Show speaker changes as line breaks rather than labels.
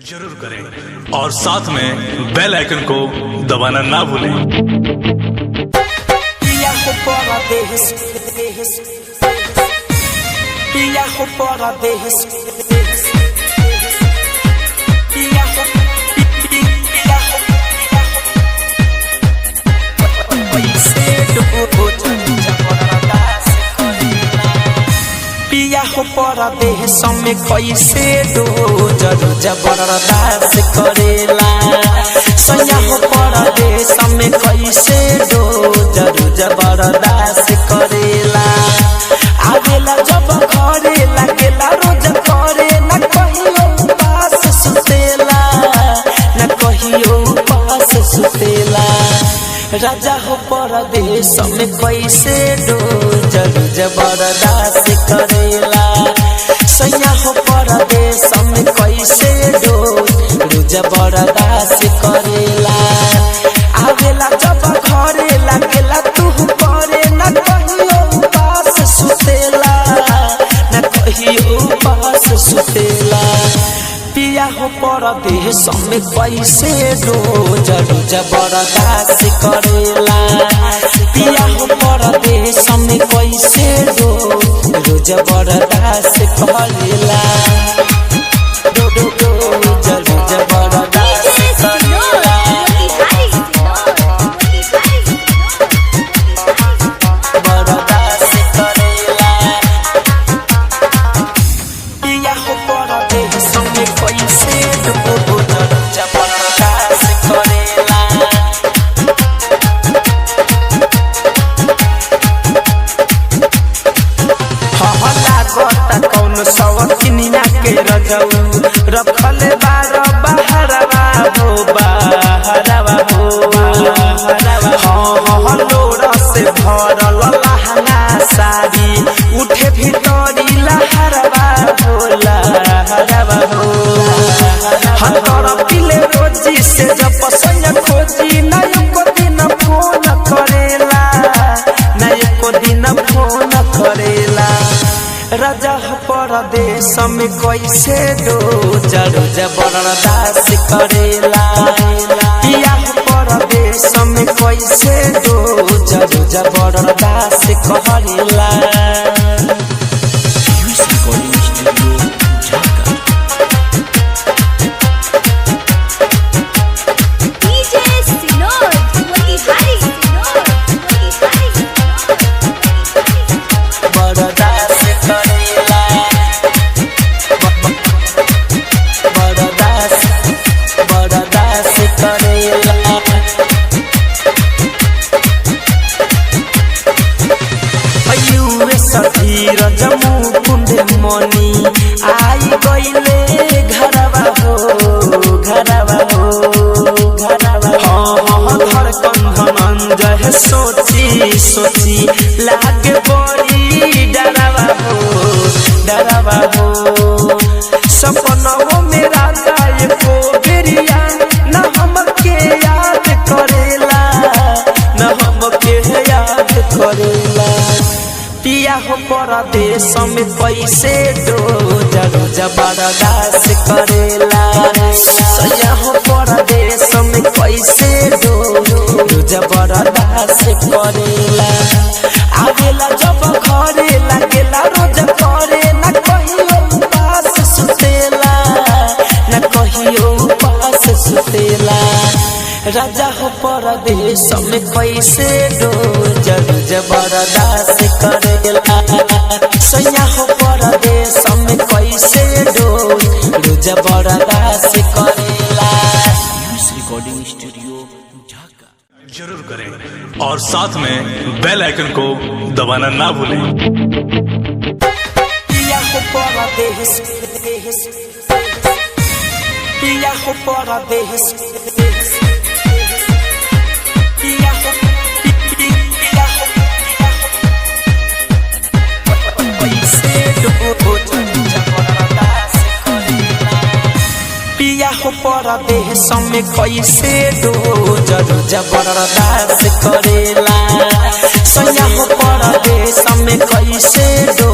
जरूर करें और साथ में बेल आइकन को दबाना ना भूलें।
Viajo para des, viajo, viajo, viajo para देश में कैसे दो जरू जबरदस्त करेला। सैया हो परदेश में कैसे दो जरू जबरदस्त करेला। आवेला जब घरे लागेला रोज करे, न कहियो पास सुतेला, न कहियो पास सुतेला। राजा हो परदेश में कैसे दो जरू जबरदस्त करेला। सैया हो परदेश में कैसे दो जबरदस्त करेला। आवेला जब घरे लागेला तू करे, न कहियो पास सुतेला, न कहियो पास सुतेला। पिया हो परदेश में कैसे दो जरू जबरदस्त करेला। पिया हो परदेश में कैसे दो जबरदस्त करेला। दो दो दो जरू जबरदस्त करेला। बर्दाश्त करेला। पिया हो परदेश में कैसे दो जरू जबरदस्त करेला। लागता कौन सवकिनिया के रजऊ रखल बार बहरवा हो बहरवा हो। हाँ हाँ लोर से भरल लहंगा साड़ी उठे भीतरी लहरवा हो लहरवा हो। हम तोर पिले रोजी से जब सैया खोजी, ना एको दिन फोन करेला, ना एको दिन फोन करेला। राजा हो परदेश में कैसे दो जरू जबरदस्त करेला। पिया हो परदेश में कैसे दो जरू जबरदस्त करेला।
DJ Sinod, Motihari Sinod, Motihari Sinod, Motihari।
बर्दाश्त करेला। बर्दाश्त बर्दाश्त करेला। युवे सधीर जमू कुंड मनी आई गईले घरवा हो घरवा हो घरवा। हाँ हाँ धड़कन धनंजय सोची सोची लागे बड़ी डरवा हो डरवा हो। सपनों में राजा एको बेरिया न हमके याद करेला, न हमके याद करेला। पिया हो परदेश में कैसे दो जरू जबरदस्त करेला। सैया हो परदेश में कैसे दो जबरदस्त करेला। आवेला जब घरे लागेला रोज करे, न कहियो पास सुतेला, न कहियो पास सुतेला। राजा हो परदेश में कैसे दो जरू जबरदस्त करेला। सैया हो परदेश में कैसे दो जबरदस्त करेला।
जरूर करें और साथ में बेल आइकन को दबाना ना भूलें।
पिया हो परदेश, पिया हो परदेश, पिया हो पिया हो कैसे दो जबरदस्त करेला। पिया हो परदेश में कैसे दो जरू जबरदस्त करेला। सैया हो परदेश में कैसे दो